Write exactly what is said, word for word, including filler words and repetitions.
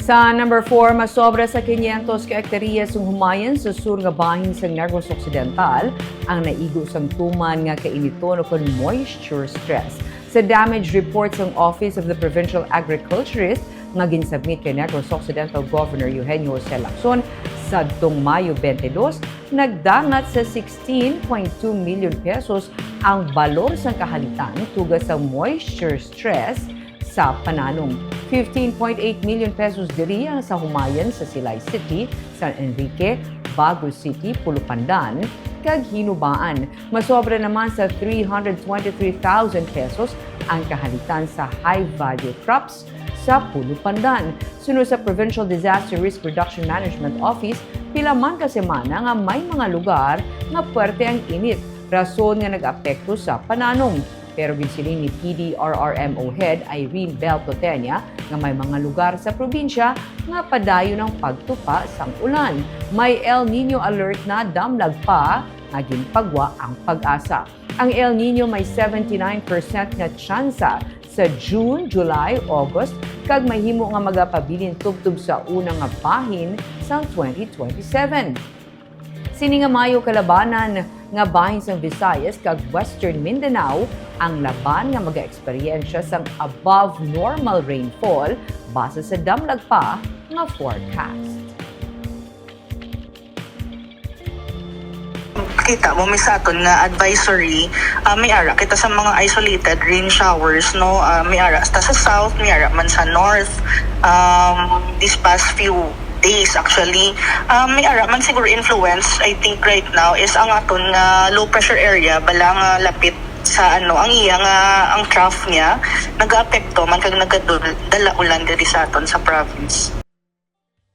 Sa number four, masobra sa quinientos ka ektarya sang humayan sa sur nga bahin sang Negros Occidental ang naigo sang tuman nga kainiton ukon moisture stress. Sa damage report sang Office of the Provincial Agriculturist nga ginsubmit kay Negros Occidental Governor Eugenio Jose Lacson sadtong Mayo twenty-two, nagdangat sa sixteen point two million pesos ang balor sang kahalitan tugod sa moisture stress sa pananom. Fifteen point eight million pesos diri ang sa humayan sa Silay City, San Enrique, Bago City, Pulupandan, kag Hinubaan. Masobra naman sa three hundred twenty-three thousand pesos ang kahalitan sa high-value crops sa Pulupandan. Suno sa Provincial Disaster Risk Reduction Management Office, pila man ka semana nga may mga lugar nga puwerte ang init, rason nga nag-apekto sa pananom. Pero ginsiling ni P D R R M O Head Irene Bel Totenia nga may mga lugar sa probinsya nga padayon ang pagtupa sang ulan. May El Nino alert na, damlag pa nga ginpagwa ang PAGASA. Ang El Nino may seventy-nine percent nga tsansa sa June, July, August, kag mahimo nga magapabilin tubtob sa una nga bahin sang twenty twenty-seven. Sini nga Mayo kalabanan nga bahin sang Visayas kag Western Mindanao ang laban nga magaeksperyensya sang above normal rainfall base sa damlag pa nga forecast. Kita mo mi sa aton nga advisory, ah, may ara kita sa mga isolated rain showers, no? Ah, may ara ta sa south, may ara man sa north. Um, these past few days, actually, um, may ara man siguro influence, I think, right now is ang aton nga low pressure area, bala nga lapit sa ano, ang iya nga, ang trough niya, nagaapekto man kag nagadala ulan diri sa aton sa province.